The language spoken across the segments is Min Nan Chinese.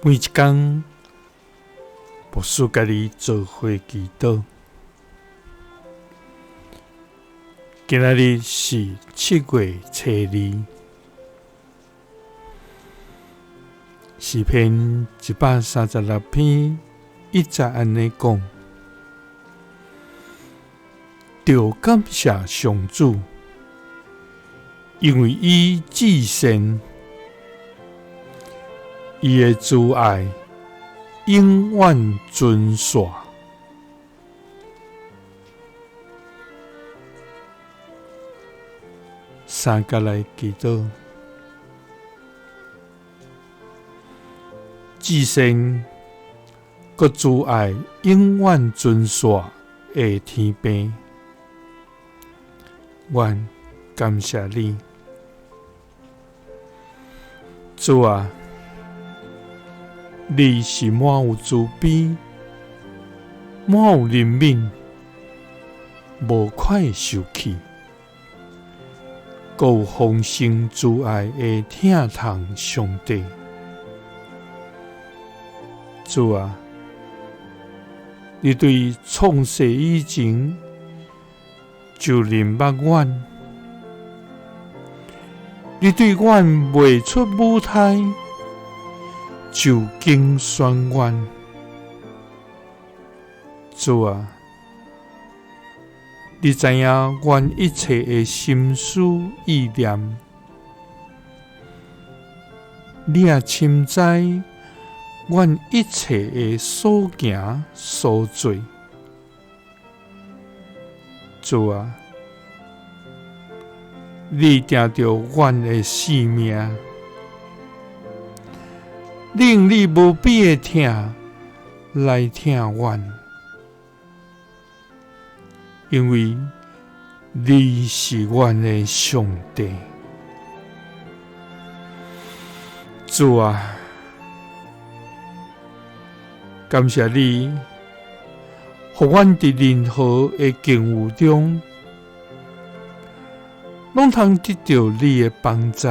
每一工，牧师佮你做伙祈祷。今仔日是7月初2，诗篇136篇1节按呢讲：著感谢上主，因为伊至善，伊的慈爱永远存续。三角来祈祷，至善阁慈爱永远存续的天父，阮感谢你，主啊，你是满有慈悲、满有怜悯、无快受气，阁有丰盛慈爱的疼痛上帝。主啊，你对创世以前就认捌阮，你对阮未出母胎就拣选阮。主啊，你知影阮一切的心思意念，你也深知阮一切的所行所做。主啊，你定著阮的性命，你用你无比的疼来疼阮，因为你是阮的上帝。主啊，感谢你，予阮伫任何的境遇中，拢通得到你的帮助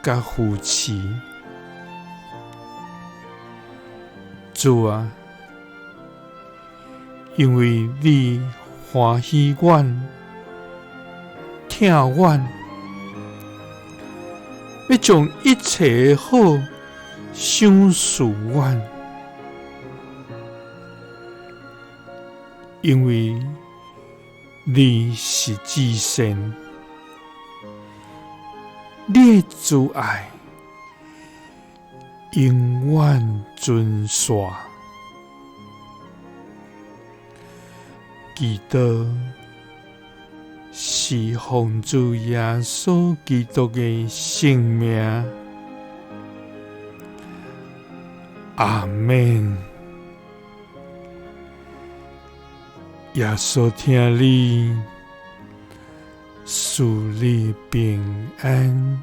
佮扶持。主啊，因为你欢喜阮，疼阮，欲将一切的好赏赐阮，因为你是至善，你的慈爱永远存续。祈祷是奉主耶稣基督的圣名，阿们。耶稣疼你，赐你平安。